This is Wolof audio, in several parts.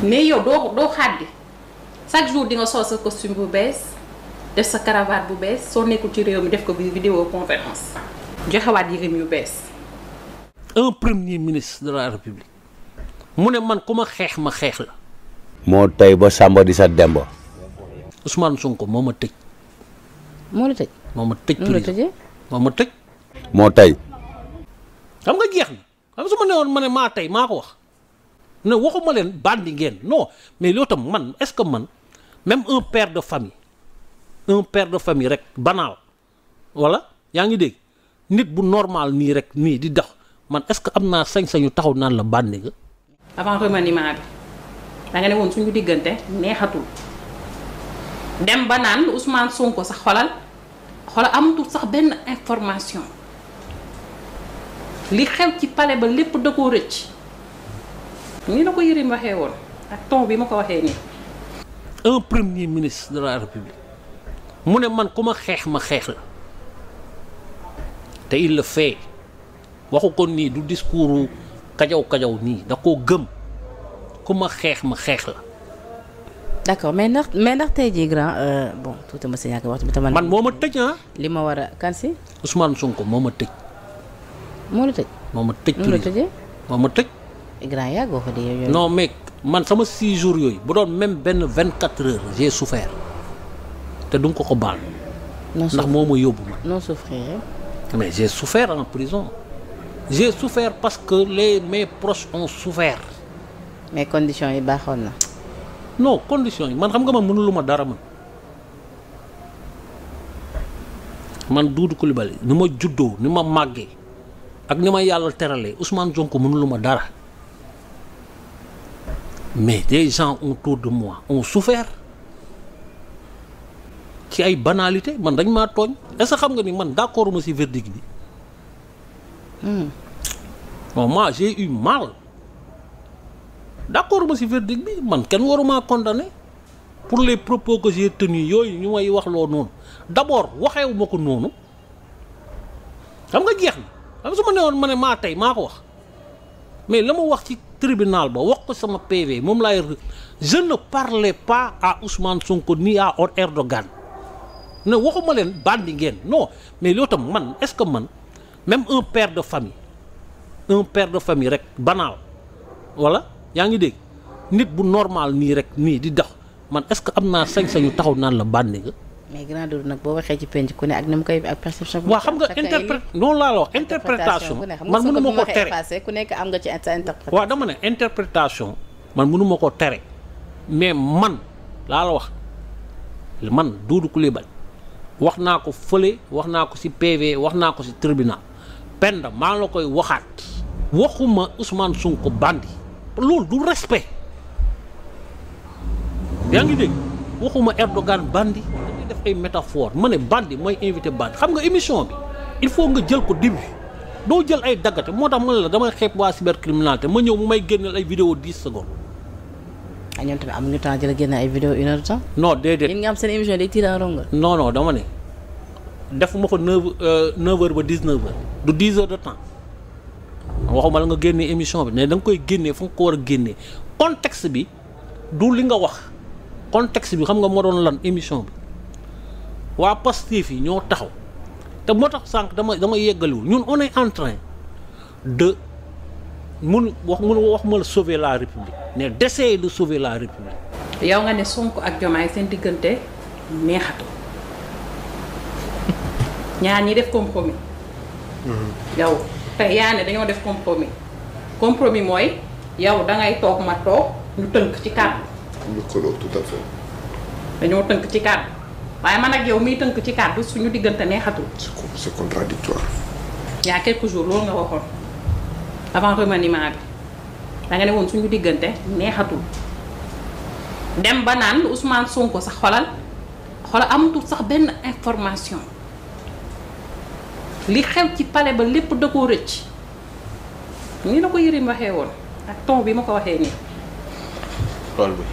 mais yow doo xàddi chaque jour di nga sol sa costume bu bees def sa cravate bu bees soo nekkul ci réew mi def ko bi vidéo conférence joxewaat yërim yu bees. un premier ministre de la république mu ne man ku ma xeex la. moo tey ba Samba di sa Demba. Ousmane Sonko moo ma tëj. moo la tëj. moo ma tëj prison moo ma tëj. moo tey. xam nga jeex na xam su ma ne woon ma ne maa tey maa ko wax ne waxuma leen bandi ngeen non mais loolu tam man est-ce que man même un père de famille rek banal wala yaa ngi dégg nit bu normal nii rek nii di dox man est-ce que am naa sañ-sañu taxaw naan la bandi nga. avant remaniement bi da nga ne woon suñu diggante neexatul dem ba naan Ousmane Sonko sax xolal amatul sax benn information li xew ci palais ba lépp da koo rëcc nii la ko Yérim waxee woon ak ton bi ma ko waxee nii. un premier ministre de la république mu ne man ku ma xeex la te il le fait waxu ko nii du discours kajaw nii da koo gëm ku ma xeex la. d'accord mais ndax tey jii grand bon tuuti ma si ñàkk waxtu bi tamit. man moo ma tëj li ma war a kan si. Ousmane Sonko moo ma tëj. moo la tëj. moo ma tëj prison moo ma tëj. grand yàggoo fa de yow. non mais man sama 6 jours yooyu bu doon même benn 24 heures j'ai souffert te du nga ko baal. ndax moo ma yóbbu ma. non souffrir. mais j'ai souffert en prison. j'ai souffert parce que mes proches ont souffert. mais conditions yi baaxoon na. non conditions yi man xam nga man mënuluma dara man Doudou Coulibaly ni ma juddoo ni ma màggee ak ni ma yàlla teralee Ousmane Sonko mënuluma dara mais des gens autour de moi ont souffert ci ay banalité man dañ maa tooñ est-ce que xam nga ni man d'accord ma ci verdict bi. bon moi j'ai eu mal. d'accord ma ci verdict bi man kenn waruma condamner pour les propos que j'ai tenus yooyu ñu may wax loo noonu d'abord waxeewu ma ko noonu xam nga jeex na xam su ma ne woon ma ne maa tey maa ko wax mais la ma wax ci tribunal ba wax ko sama PV moom laay je ne parlais pas à Ousmane Sonko ni à Erdogan ne waxuma leen bandi ngeen non mais loolu tam man est-ce que man même un père de famille rek banal wala yaa ngi dégg nit bu normal nii rek nii di dox man est-ce que am naa sañ-sañu taxaw naan la bandi nga. mais grand Doudou nag boo waxee ci penc ku ne ak ni mu koy ak perception. waaw xam nga noonu laa la wax interprétation man mënu ma ko tere ku nekk am nga ci sa interprétation. waaw dama ne interprétation man mënu ma ko tere mais man laa la wax man Doudou Coulibaly wax naa ko fële wax naa ko ci PV wax naa ko ci tribunal penda maa la koy waxaat waxuma Ousmane Sonko bandi loolu du respect yaa ngi dégg waxuma Erdogan bandi dañuy def ay métaphore ma ne bandi mooy invité bandi xam nga émission bi il faut nga jël ko début doo jël ay daggate moo tax ma ne la damay xeeb waa cybercriminalité ma ñëw mu may génneel ay vidéo 10 secondes. ah ñoom tamit amuñu temps jël génne ay vidéo 1 heure de temps. non déedéet yéen nga am seen émission day tiré en longueur. non dama ne defuma ko 9h ba 19h du 10 heures de temps waxuma la nga génnee émission bi mais da nga koy génnee fu nga ko war a génnee contexte bi du li nga wax contexte bi xam nga moo doon lan émission bi waa Pastef yi ñoo taxaw te moo tax sànq dama yeggaliwul ñun on est en train de mun ma la sauver la république mais d'essayer de sauver la république. yow nga ne Sonko ak Diomaye seen diggante neexatu ñaar ñi def compromis. yow te yaa ne dañoo def compromis mooy yow dangay toog ma toog ñu tënk ci kàddu. tout à fait. dañoo tënk ci kàddu waaye man ak yow miy tënk ci kàddu suñu diggante neexatul. c'est contradictoire. il y a quelques jours loolu nga waxoon avant remaniement bi da nga ne woon suñu diggante neexatul dem ba naan Ousmane Sonko sax xolal amatul sax benn information li xew ci palais ba lépp da koo rëcc nii la ko Yérim waxee woon ak ton bi ma ko waxee nii. tool bi.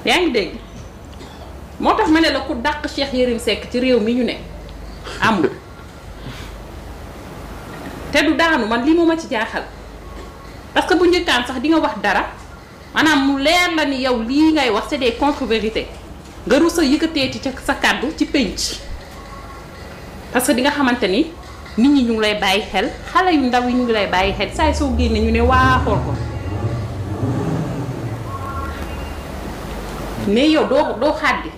yaa ngi dégg moo tax ma ne la ku dàq Cheikh Yérim Seck ci réew mi ñu ne amul te du daanu man li mu ma ci jaaxal parce que bu njëkkaan sax di nga wax dara maanaam mu leer la ni yow lii ngay wax c'est des contre-vérités nga rus a yëkkateeti ca sa kàddu ci pénc parce que di nga xamante ni nit ñi ñu ngi lay bàyyi xel xale yu ndaw yi ñu ngi lay bàyyi xel saa soo génne ñu ne waa xool ko mais yow doo xàddi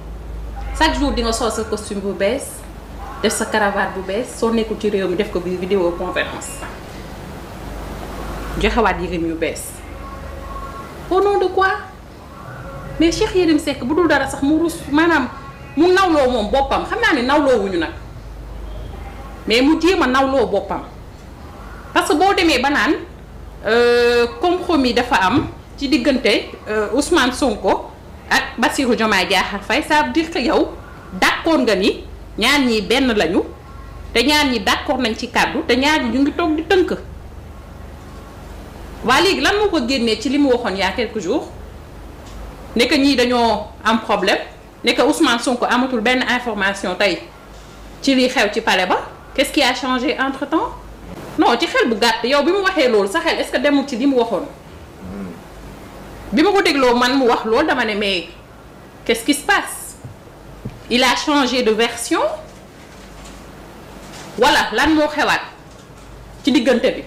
chaque jour di nga sol sa costume bu bees def sa cravate bu bees soo nekkul ci réew mi def ko bi vidéo conférence joxewaat yërim yu bees au nom de quoi mais Cheikh Yérim Seck bu dul dara sax mu rus maanaam mu nawloo moom boppam xam naa ne nawloo wuñu nag mais mu jéem a nawloo boppam parce que boo demee ba naan compromis dafa am ci diggante Ousmane Sonko ak Bassirou Diomaye Diakhar Faye ça veut dire que yow d'accord nga ni ñaar ñi benn lañu te ñaar ñi d'accord nañ ci kàddu te ñaar ñi ñu ngi toog di tënk waa léegi lan moo ko génnee ci li mu waxoon il y a quelques jours ne que ñii dañoo am problème ne que Ousmane Sonko amatul benn information tey ci li xew ci palais ba qu'est-ce qui a changé entre-temps non ci xel bu gàtt yow bi mu waxee loolu sa xel est-ce que demul ci li mu waxoon bi ma ko dégloo man mu wax loolu dama ne mais qu'est-ce qui se passe il a changé de version wala lan moo xewaat ci diggante bi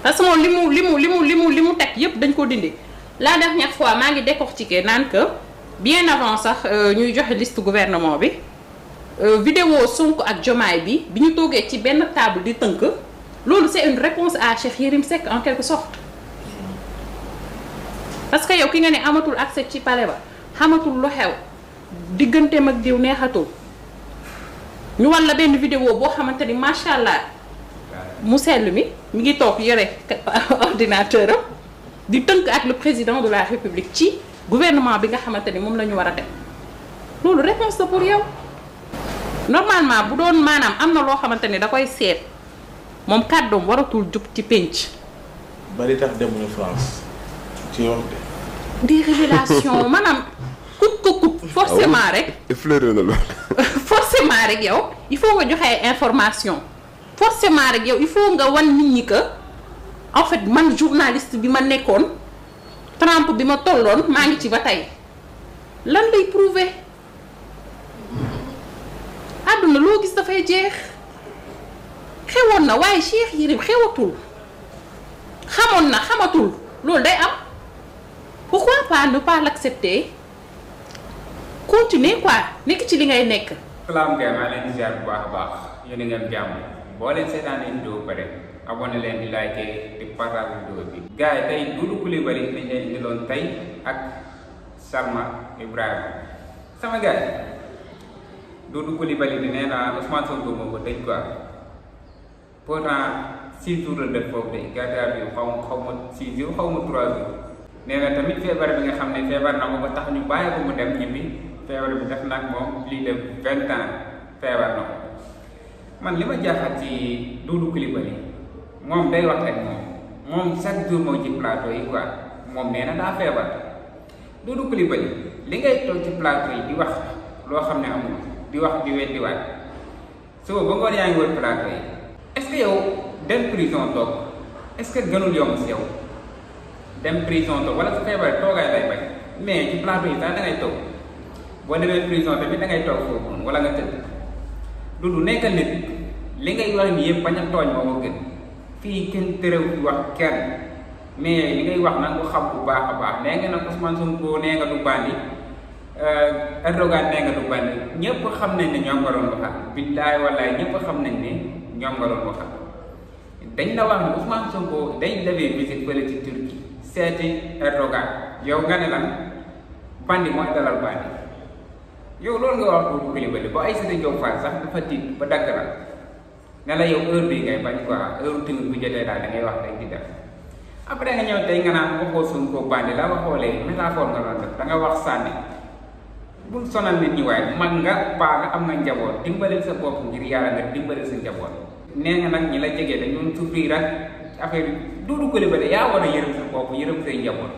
parce que moom li mu teg yépp dañ ko dindi la dernière fois maa ngi décortiquer naan que bien avant sax ñuy joxe liste gouvernement bi vidéo Sonko ak Diomaye bi ñu toogee ci benn table di tënk loolu c'est une réponse à Cheikh Yérim Seck en quelque sorte parce que yow ki nga ne amatul accès ci palais ba xamatul lu xew digganteem ak diw neexatul ñu wan la benn vidéo boo xamante ni macha allah mu sell mi ngi toog yore ordinateur am di tënk ak le président de la république ci gouvernement bi nga xamante ni moom la ñu war a def loolu réponse la pour yow normalement bu doon maanaam am na loo xamante ni da koy seet moom kàddoom waratul jub ci pénc. bari tax demuñu France ci yoon de. des révélations maanaam kut ko kut forcément rek. effleuré na loolu. forcément rek yow il faut nga joxe ay information forcément rek yow il faut nga wan nit ñi que en fait man journaliste bi ma nekkoon trempe bi ma tolloon maa ngi ci ba tey lan lay prouver àdduna loo gis dafay jeex xewoon na waaye Cheikh Yérim xewatul xamoon na xamatul loolu day am pourquoi pas ne pas l'accepter continuer quoi nekk ci li ngay nekk. salaam gars maa leen di ziar bu baax a baax yéen a ngeen jàmm boo leen seetaanee vidéo ba pare abonné leen di liker di partage vidéo bi. gars yi tey Doudou Coulibaly dañ leen indiloon tey ak Salma Ibrahima sama gars yi Doudou Coulibaly di nee naa Ousmane Sonko moo ko tëj quoi pourtant 6 jours la def foofu de garde à vue xaw ma 6 jours xaw ma 3 jours nee na tamit feebar bi nga xam ne feebar na ko ba tax ñu bàyyi ko mu dem ñibbi. feebar bi def nag moom lii de 20 ans feebar na ko man li ma jaaxal ci Doudou Coulibaly moom day wax rek moom chaque jour moo ci plateau yi quoi moom nee na daa feebar Doudou Coulibaly li ngay toog ci plateau yi di wax loo xam ne amul di wax di weddiwaat suba ba ngoon yaa ngi wër plateau yi est-ce que yow dem prison toog est-ce que gënul yomb si yow dem prison toog wala su feebar toogaay lay bañ mais ci plateau yi sax da ngay toog boo demee prison tamit da ngay toog foofu noonu wala nga tëdd Doudou nekkal nit li ngay wax ni yëpp bañ a tooñ moo ko gën fii kenn tërew di wax kenn mais li ngay wax na nga ko xam bu baax a baax nee nga nag Ousmane Sonko nee nga du bandi Erdogan nee nga du bandi ñëpp xam nañ ne ñoom nga doon waxal billaay wallaay ñëpp xam nañ ne ñoom nga doon waxal dañ la wax ne Ousmane Sonko dañ defee visite fële ci Turquie seeti Erdogan yow nga ne lan bandi mooy dalal bandi yow loolu nga wax Doudou Coulibaly ba Aïssata Diop Fall sax dafa tiit ba dagg la ne la yow heure bii ngay bañ quoi heure tamit bu jotee daal da ngay wax rek di def après nga ñëw tey nga naan waxoo Sonko bandi la waxoo léegi métaphore nga doon def da nga wax sànni bul sonal nit ñi waaye mag nga paa nga am nga njaboot dimbalil sa bopp ngir yàlla nga dimbalil sa njaboot nee nga nag ñi la jege dañu souffrir ak affaire yi Doudou Coulibaly yaa war a yërëm sa bopp yërëm say njaboot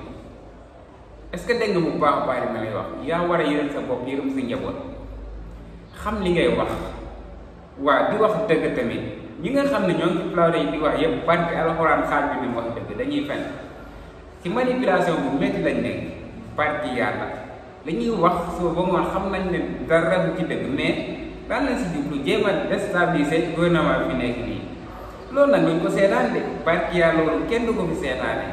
est-ce que dégg nga bu baax a baax li ma lay wax yaa war a yërëm sa bopp yërëm sa njaboot xam li ngay wax waa di wax dëgg tamit ñi nga xam ne ñoo ngi ci plateau yi di wax yëpp barke alxuraan xaaj bi ni wax dëgg dañuy fen ci manipulation bu métti lañ nekk barke yàlla li ñuy wax suba ba ngoon xam nañ ne dara bu ci dëgg mais daan nañ si jublu jéem a déstabiliser gouvernement bi nekk nii loolu nag ñu ko seetaan de barke yàlla loolu kenn du ko fi seetaane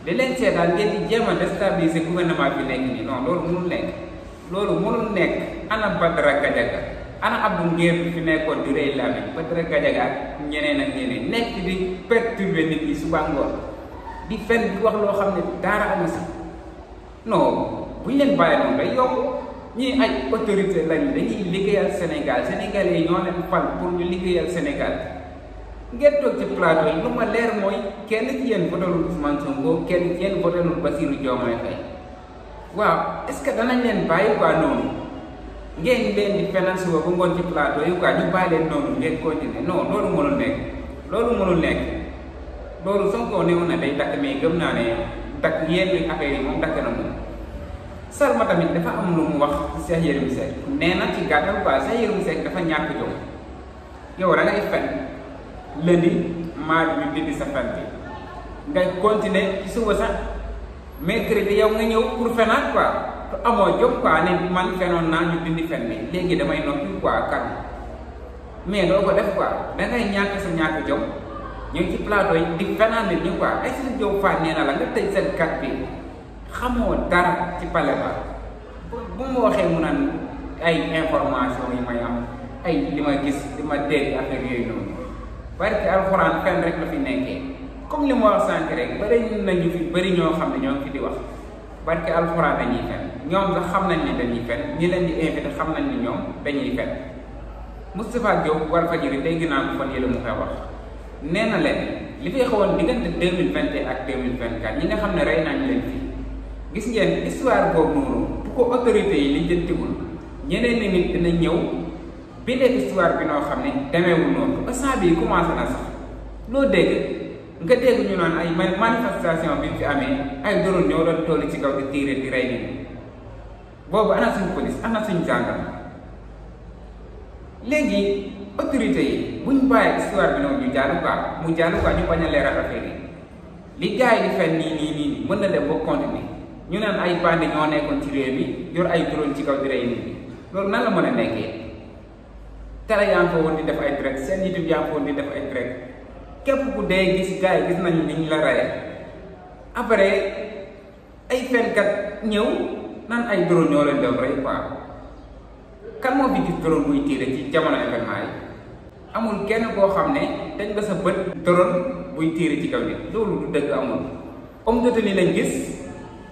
di leen seetaan ngeen di jéem a déstabiliser gouvernement bi nekk nii non loolu mënul nekk ana Badara Gadiaga ana Abdou Nguer fi nekkoon di rëy lamiñ Badara Gadiaga ak ñeneen ak ñeneen nekk di perturber nit ñi suba ngoon di fen di wax loo xam ne dara amu si non bu ñu leen bàyyi noonu day yokk ñii ay autorité lañu dañuy liggéeyal Sénégal Sénégalais yi ñoo leen fal pour ñu liggéeyal Sénégal ngeen toog ci plateau yi lu ma leer mooy kenn ci yéen votelul Ousmane Sonko kenn ci yéen votelul Bassirou Diomaye Faye waaw est-ce que danañ leen bàyyi quoi noonu ngeen leen di fenal suba ba ngoon ci plateau yi quoi ñu bàyyi leen noonu ngeen continuer non loolu mënul nekk loolu Sonko néew na day dakk mais gëm naa ne dakk yenn affaire yi moom dakk na moom Salma tamit dafa am lu mu wax ci Cheikh Yérim Seck nee na ci gàttal quoi Cheikh Yérim Seck dafa ñàkk jom yow da ngay fen lundi mardi bi dindi sa fen bi nga continuer ci suba sax mercredi yow nga ñëw pour fenaat quoi te amoo jom quoi ne man fenoon naa ñu dindi fen bi léegi damay noppi quoi kan mais doo ko def quoi da ngay ñàkk sa ñàkk jom ñu ngi ci plateau yi di fenaan nit ñi quoi ay si Diop Fall nee na la nga tëj seen kat bi xamoo dara ci pale ba bu ma waxee mu naan ay information yi may am ay li ma gis li ma dégg affaire yooyu noonu barke alxuraan fen rek la fi nekkee comme li ma wax sànq rek bëri ñoo xam ne ñoo ngi fi di wax barke alxuraan dañuy fen ñoom sax xam nañ ne dañuy fen ñi leen di invité xam nañ ne ñoom dañuy fen Moustapha Diop Walfadjri dégg naa ko fan yële mu koy wax nee na leen li fi xewoon diggante 2021 ak 2024 ñi nga xam ne rey nañ leen fii gis ngeen histoire boobu noonu bu ko autorité yi li jëntiwul ñeneen ni nit dina ñëw bindee histoire bi noo xam ne demeewul noonu instant bii commencé na sax loo dégg nga dégg ñu naan ay manifestation bi fi amee ay drone ñoo doon toll ci kaw di tiire di rey nit boobu ana suñ police ana suñ gendarme léegi autorité yi buñ bàyyi histoire bi noonu ñu jàllu quoi ñu bañ a leeral affaire yi li gars yi di fen nii mën na dem ba continuer ñu naan ay bandi ñoo nekkoon ci réew mi yor ay drone ci kaw di rey nit ñi loolu nan la mën a nekkee télé yaa ngi ko woon di def ay direct seen YouTube yaa ngi ko woon di def ay direct képp ku dee gis gars yi gis nañu ni ñu la reye après ay fenkat ñëw naan ay drone ñoo leen doon rey quoi kan moo fi gis drone buy tiire ci jamono événement yi amul kenn koo xam ne dañ nga sa bët drone buy tiire ci kaw nit loolu du dëgg amul homme de tenue lañ gis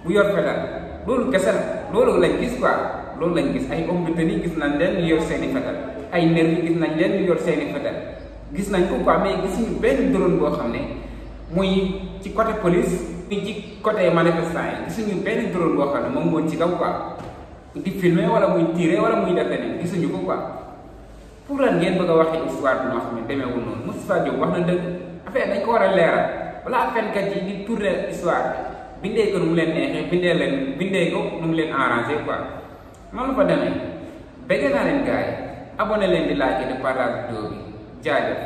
bu yor fetal loolu kese la loolu lañ gis quoi loolu lañ gis ay homme de tenue gis nañ leen ñu yor seeni fetal ay nervi gis nañ leen ñu yor seeni fetal gis nañ ko quoi mais gisuñu benn drone boo xam ne muy ci côté police muy ci côté manifestant yi gisuñu benn drone boo xam ne moom moo ci kaw quoi di filmer wala muy tirer wala muy def leneen gisuñu ko quoi pour lan ngeen bëgg a waxee histoire bi noo xam ne demeewul noonu Moustapha Diop wax na dëgg affaire dañ ko war a leeral balaa fenkat yi di tourner histoire bi bindee ko nu mu leen neexee bindee ko nu mu leen arrangé quoi noonu la fa demee bëgg naa leen gars yi abonné leen di like di partage vidéo bi jaajëf